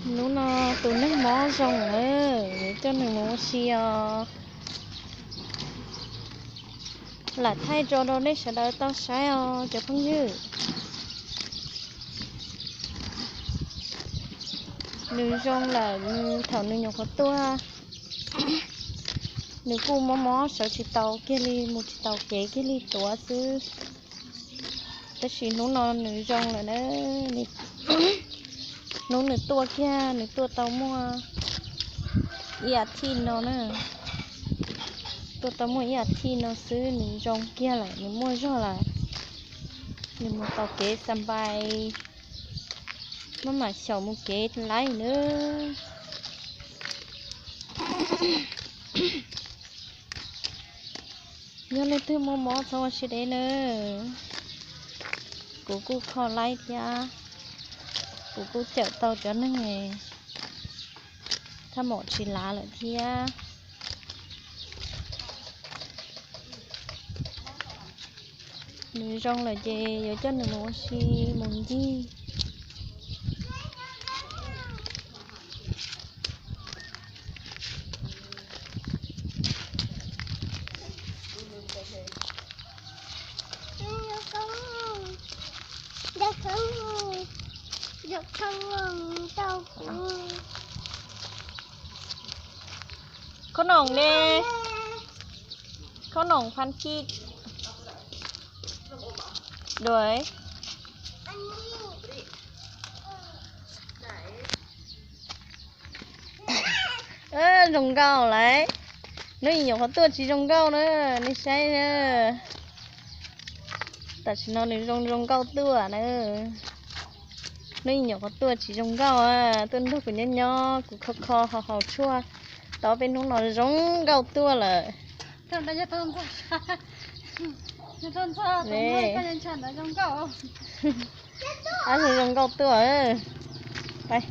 Hnub no tus neeg mob zoo lawm, yuav coj nws mus ua si os. Lam thaij tso rau nej sawv daws tau saib os cov phooj ywg. Nws zoo lawm, nws thaum nws nyuam qhuav tuaj, nws kuj mob mob sawv tsis tau kiag li, mus tsis tau kev kiag li tuav xwb. Tab sis hnub no nws zoo lawm na. Hnub nws tuaj kiag nws tuaj tau muaj ib as thiv no na. Tuaj tau muaj ib as thiv no xwb nws zoo kiag lawm, nws muaj zog lawm. Nws mus tau kev xa npai, maj mam xyaum mus kev laib na. Yog leej twg muaj mob txhob ua siab deb na. Kuv kuj kho laib thiab, kuv kuj cawm tau cov neeg thaj mom tsis lav lawm thiab. Nws zoo lawm ces yuav coj nws mus ua si mus ncig. Khaub noom ne, khaub noom phan kij duav. Zoo nkauj lawm. Hnub ib nyuam qhuav tuaj tsis zoo nkauj na, nej saib na. Tam sim no nws zoo zoo nkauj tuaj na. Hnub ib nyuam qhuav tuaj tsis zoo nkauj, tuaj nrog kuv nyob nyob kuv kho kho haus haus tshuaj, tau peb hnub no zoo nkauj tuaj lawm. Ab, zoo nkauj tuaj.